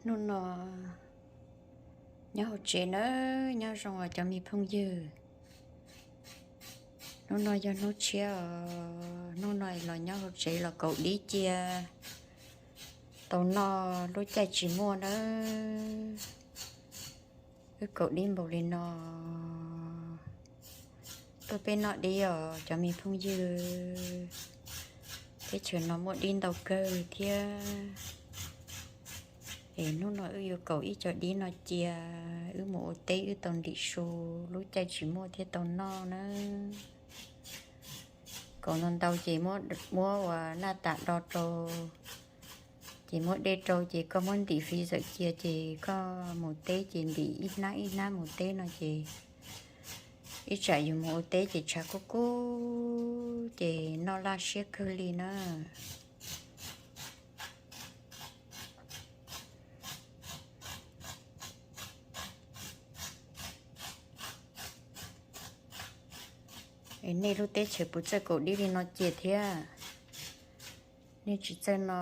Hnub no nyob hauv tsev nawb, nyob zoo os cov me phooj ywg. Hnub no yog hnub tshiab os, hnub no los nyob hauv tsev los kaum dib cia tau noj lub caij tsis muaj nawb. Wb kaum dib npaum li no, tuaj peb noj dib os cov me phooj ywg. Teb chaws no muaj dib ntau kawg thiab. Es hnub no wb yuav kaum ib co dib no cia, wb mus ua teb wb tau ntim su, lub caij tsis muaj thiaj tau noj na. Kaum ntau ntau ces muab ua naj tas do rau, ces muab dej rau ces koj muab ntim freezer cia ces koj mus teb ces ntim ib hnab ib hnab mus teb no ces ib tsam yus mus ua teb ces tshav kub kub ces noj laj siab kawg li na. Es nej lub teb chaws puas txawj kaum dib li no cia thiab? Nej tsis txawj no,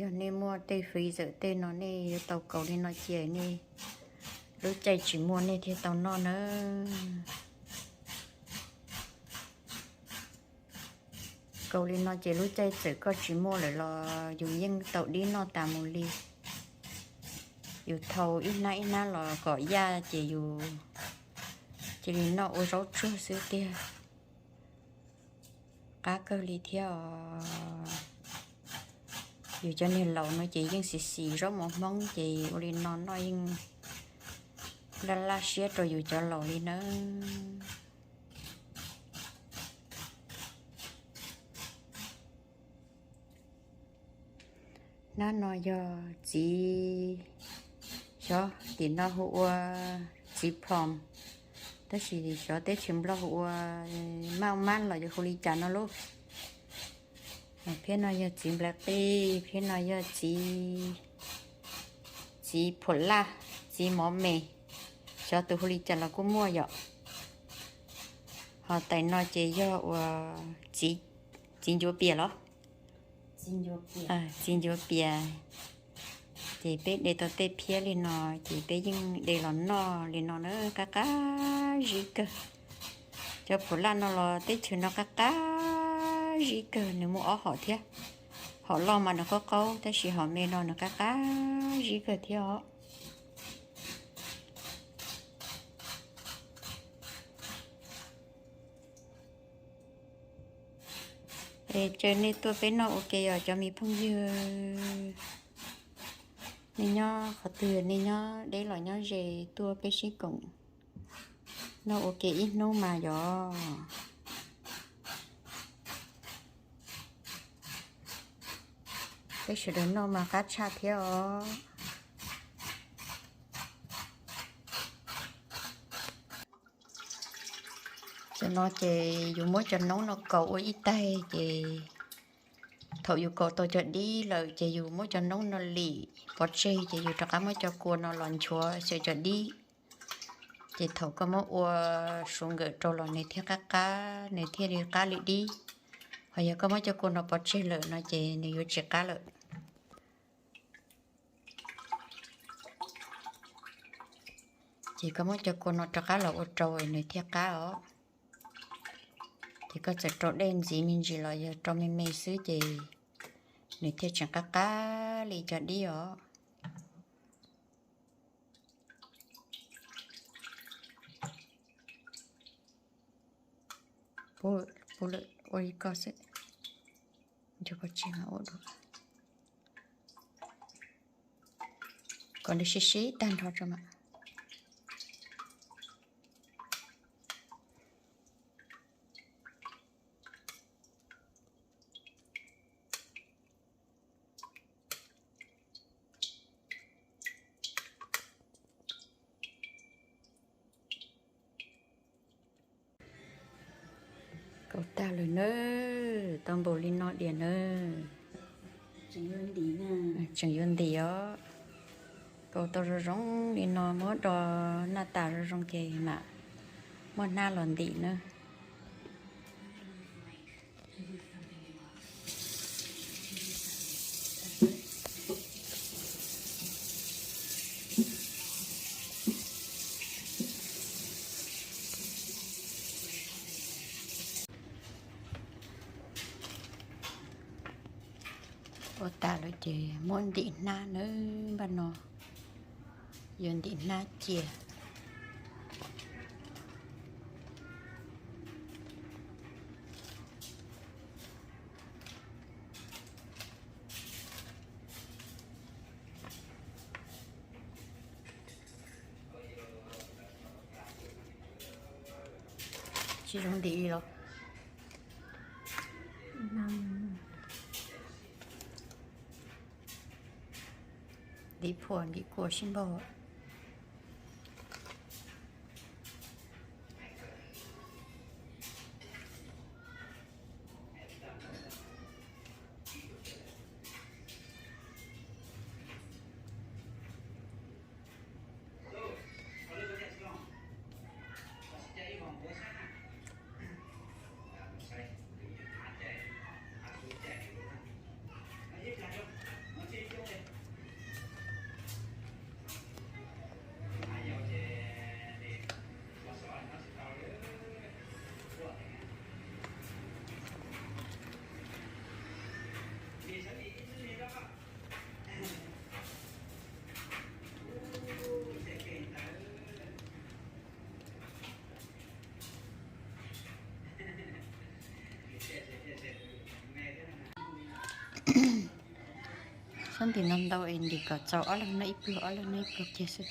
yog nej muaj tej freezer tej no nej yuav tau kaus li no cia, nej lub caij tsis muaj nej thiaj tau noj nawb. Kaus li no ces lub caij txawm koj tsis muaj lawm los yus yeej tau dib noj tas mus li. Yus thau ib hnab ib hnab los kom yaj ces yus cia li noj ua zaub tsuag xwb tiag. Qab kawg li thiab os. Yus cov niag laus no ces yeej xis xis zaub mov Hmoob ces ua li no noj yeej laj laj siab rau yus cov laus li nawb. Hnab no yog txiv, xyov tim no hu ua txiv plum, tab sis xyov teb chaws Nplog hu ua maj mab los yog hu li cas no lauj. Phiab no yog txiv nplaim qij, phiab no yog txiv, txiv phuam laj, txiv mov me, xyov tus hu li cas los kuj muaj yom. Ho tais no ces yog ua txiv ncuav pias los? Txiv ncuav pias. Ces peb de tau tej phiab li no, ces peb yeej de los noj li no na, qab qab zib kawg. Cov phuam laj no los teb chaws no qab qab zib kawg, nws muaj ob hom thiab. Hom loj mas nws qaub qaub, tab sis hom me no nws qab qab zib kawg thiab os. Es caw nej tuaj peb noj ua ke os cov me phooj ywg. Nej nyob qhov twg, nej nyob deb los nyob ze, tuaj peb sib koom noj ua ke ib hnub mas yog. Peb sawv daws noj mas qab tshaj thiab os. Cov no ces yus muab cov noob no kaus ua ib taig ces thaum yus kaus tau cov dib lawm ces yus muab cov noob no lim pov tseg ces yus rov qab muab cov kua no los nchuav xyaw cov dib. Ces thaum koj muab ua su nkawm rau los nws thiaj qab qab, nws thiaj li qab li dib. Ho yog koj muab cov kua no pov tseg lawm no ces nws yuav tsis qab lawm. Ces koj muab cov kua no rov qab los ua rau nws thiaj qab os. Ces koj txawm rau dej ntxiv me ntsis los yog rau me me xwb ces nws thiaj tseem qab qab li cov dib os. Pub lawm ua li ko xwb. Nco koj tsis mas ua dua kom nws sib sib tag nrho tso mas. Kaus tag lawm nawb, tau npaum li no diam nawb. Tseem yuav ntim os. Kaus tau zoo zoo li no muab do naj tas zoo zoo ces mam muab hnab los ntim nawb. Ua tas lawm ces muab ntim hnab nawb, npaj no yuav ntim hnab cia. Tsis zoo ntim li los? Ntim phua ntim kua sib npaug. Sab ntim no ntau es ntim kom txaus ob leeg noj ib pluag, ob leeg noj ib pluag kiag xwb.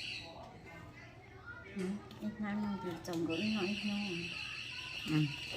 Ib hnab no ces txaus nkaus ib noj ib hnub.